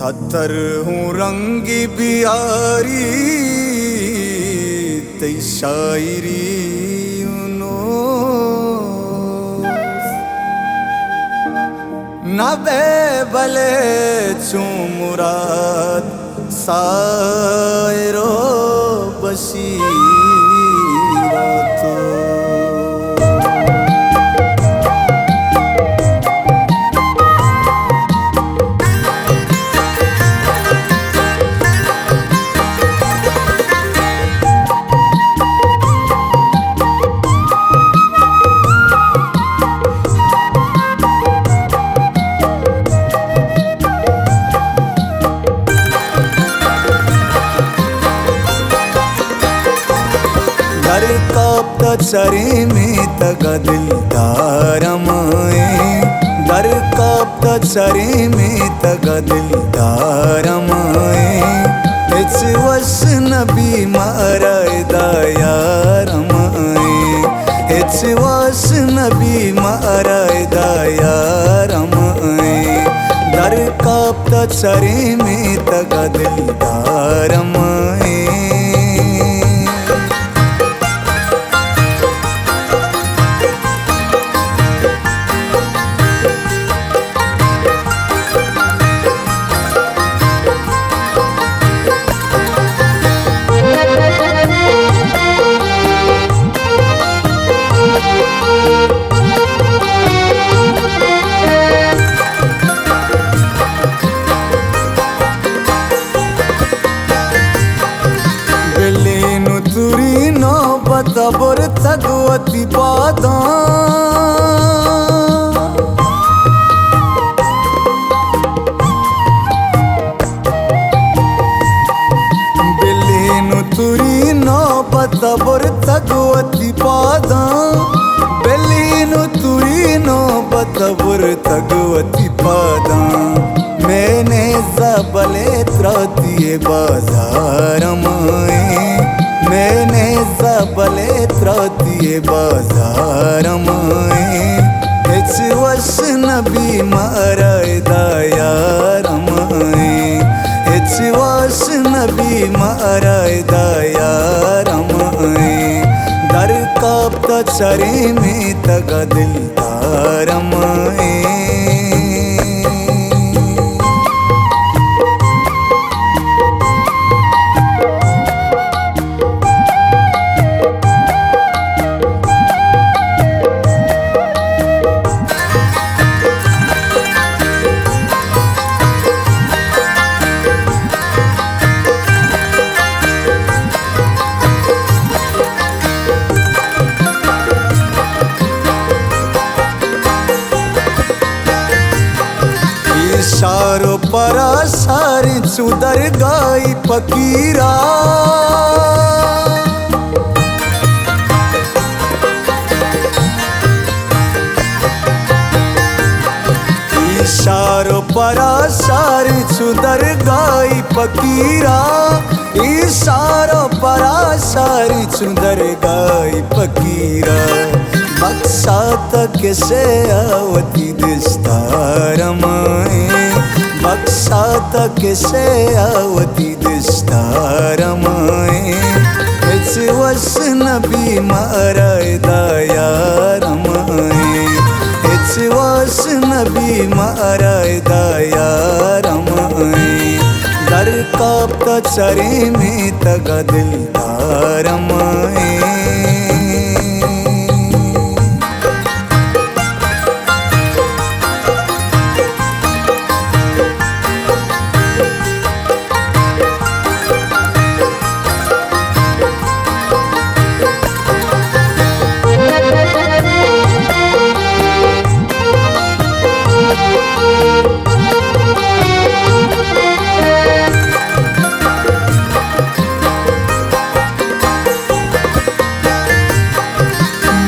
عطر ہوں رنگی بیاری تئی شاعری انو، نہ بے بلے چون مراد سائر و بشیر تو۔ در کاپت چریمیتگ دلدار مئے، در کاپت چریمیتگ دلدار مئے، ہچ وش نبی مارا ادا یار مئے، ہچ وش نبی مارا ادا یار مئے، در کاپت چریمیتگ دلدار مئے۔ بلین و توری نوبت برتگ وتی پاداں۔ بلین و توری نوبت برتگ وتی پاداں۔ بلین و توری نوبت برتگ وتی پاداں۔ مئے نیزا بلے تراتی بازار مئے، مئے نیزا بلے تراتی بازار مئے، ہچ وش نبی مارا ادا یار مئے، ہچ وش نبی مارا ادا یار مئے، در کاپت چریمیتگ دلدار مئے۔ ایشار و پراشاریں چو درگاہی پکیرا۔ ایشار و پراشاریں چو درگاہی پکیرا۔ ایشار و پراشاریں چو درگاہی پکیرا۔ بکشات کسے آ وتی دشتار مئے، بکشات کسے آ وتی دشتار مئے، ہچ وش نبی مارا ادا یار مئے، ہچ وش نبی مارا ادا یار مئے، در کاپت چریمیتگ دلدار مئے۔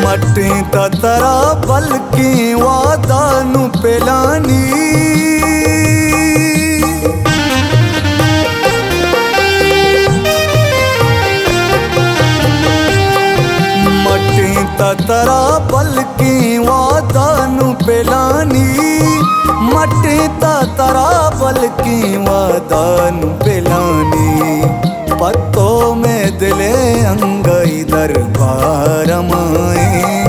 مٹیں تا ترا بلکیں وعدہ نوں پلانی۔ مٹیں تا ترا بلکیں وعدہ نوں پلانی۔ مٹیں تا ترا ہلکیں وعدہ نوں پلانی، پہ تو مئے دل ءِ انگہ ءَ دربار ءَ ماں ایں،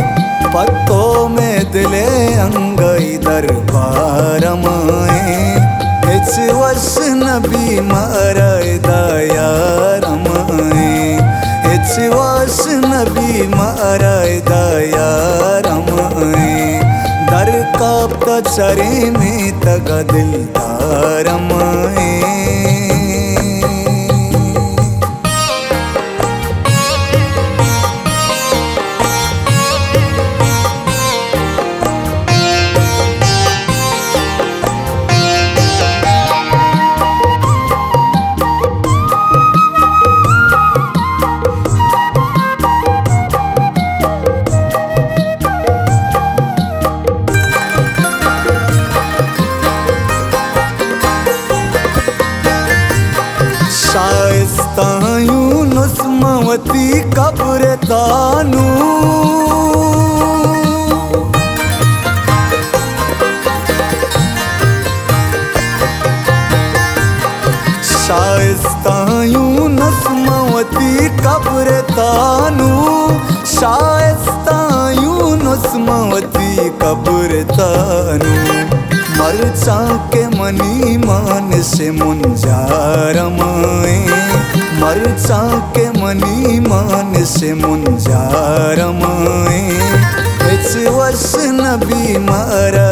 پہ تو مئے دل ءِ انگہ ءَ دربار ءَ ماں ایں، ہچ وش نہ بی مارا ادا یار ءَ ماں ایں، ہچ وش نہ بی مارا ادا یار ءَ ماں ایں، در کاپتہ چرے میتگ ءَ دل دار ءَ ماں ایں۔ شائستہ یونس من وتی قبر ءِ تہا نوں، شائستہ یونس من وتی قبر ءِ تہا نوں، شائستہ یونس من وتی قبر ءِ تہا نوں، مرچاں کہ منی مانش مونجار ءَ ماں ایں، مرچاں کہ منی مانش مونجار ءَ ماں ایں، ہچ وش نہ بی مارا